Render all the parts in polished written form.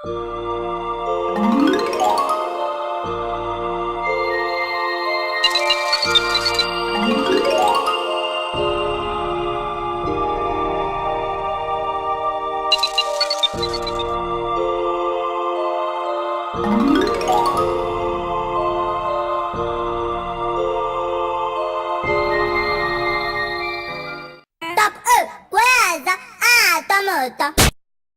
Top E, kwee atọ m ụtọ.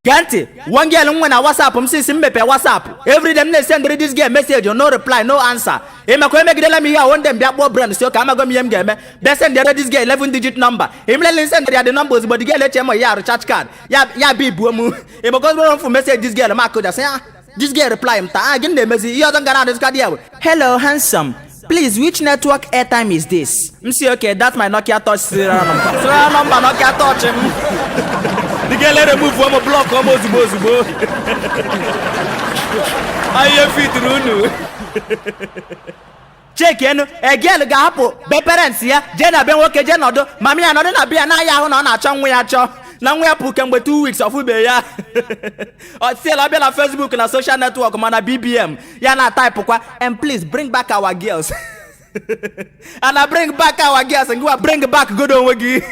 Gee ntị, one girl nwe na WhatsApp m since m mepee WhatsApp. Everyday m na-esendịrị this girl message, no reply, no answer. Ịmakwa emegidela m ihe a. One day m bịa kpọọ brand, si ka amago m ihe m ga-eme, bịa sendịrị this girl 11 digit number. Immediately sendịrị ya the number, ozugbo the girl eche m ya recharge card ya ya bụ ibuo m. Ịmakwa ozugbo m fụ message this girl, m akụja sị ya this girl reply m taa. Ah, gịnị na-emezi? Ihe ọzọ m gara adịzịka di ya bụ, "Hello handsome, please, which network airtime is this?" M si, "Okay, that's my Nokia Touch serial number." Serial number Nokia Touch m. The girl remove m, block m ozugbo ozugbo. Ahịa fitiri unu. Chekienu, egel ga-ahapụ be parents ya, jee na be nwoke, jee nọdụ. Mami ya nọdụ na be ya na-aya ahụ na ọ na-achọ nwa ya, achọ na nwa ya pụ kemgbe 2 weeks ọfụbe ya. Ọ still ọbịa na Facebook na social network, mana BBM ya na type kwa, "And please bring back our girls." And I bring back our girls, ngwa, bring back good onwe gị.